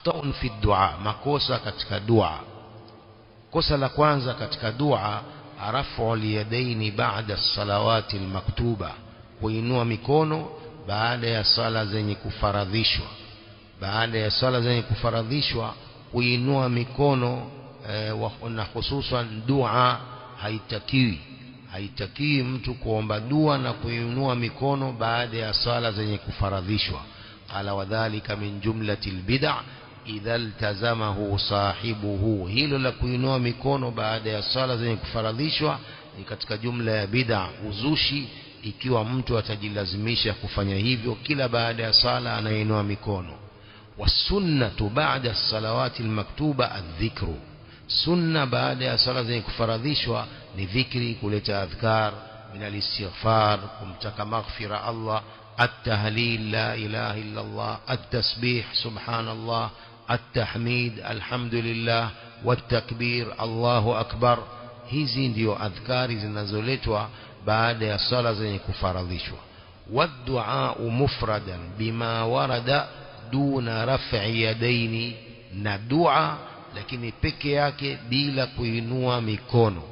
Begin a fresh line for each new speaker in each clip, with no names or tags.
Khata'un fi dua, makosa katika dua. Kosa la kwanza katika dua, rafu liyadaini ba'da salawati almaktuba, kuinua mikono baada ya sala zenye kufaradhishwa. Baada ya sala zenye kufaradhishwa kuinua mikono na hususan dua haitakiwi. Haitakiwi mtu kuomba dua na kuinua mikono baada ya sala zenye kufaradhishwa. Qala wadhalika min jumlati albid'a idha iltazamahu sahibuhu, hilo la kuinua mikono baada ya sala zenye kufaradhishwa ni katika jumla ya bid'a, uzushi, ikiwa mtu atajilazimisha kufanya hivyo kila baada ya sala anainua mikono. Wasunnatu ba'da salawati almaktuba adh-dhikru, sunna baada ya sala zenye kufaradhishwa ni dhikri, kuleta adhkar min al-istighfar, kumtaka maghfira Allah, at-tahlil la ilaha illa Allah, at-tasbih subhanallah, at-tahmid alhamdulillah, wat-takbir Allahu akbar. Hizi ndio adhkari zinazoletwa baada ya sala zenye kufaradhishwa. Wad-du'a mufradan bima warada duna raf'i yadaini, na dua lakini peke yake bila kuinua mikono.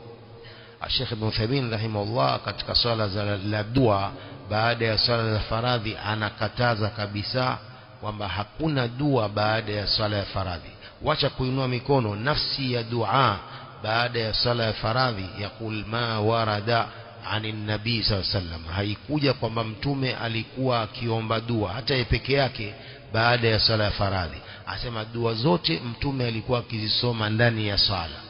Sheikh Ibn Uthaymeen rahimahullah katika swala la dua baada ya swala za faradhi anakataza kabisa kwamba hakuna dua baada ya swala ya faradhi. Wacha kuinua mikono, nafsi ya dua baada ya swala ya faradhi, yakul ma warada anin nabii sallallahu alaihi wasallam, haikuja kwamba mtume alikuwa akiomba dua hata yeye peke yake baada ya swala ya faradhi. Asema dua zote mtume alikuwa akizisoma ndani ya swala.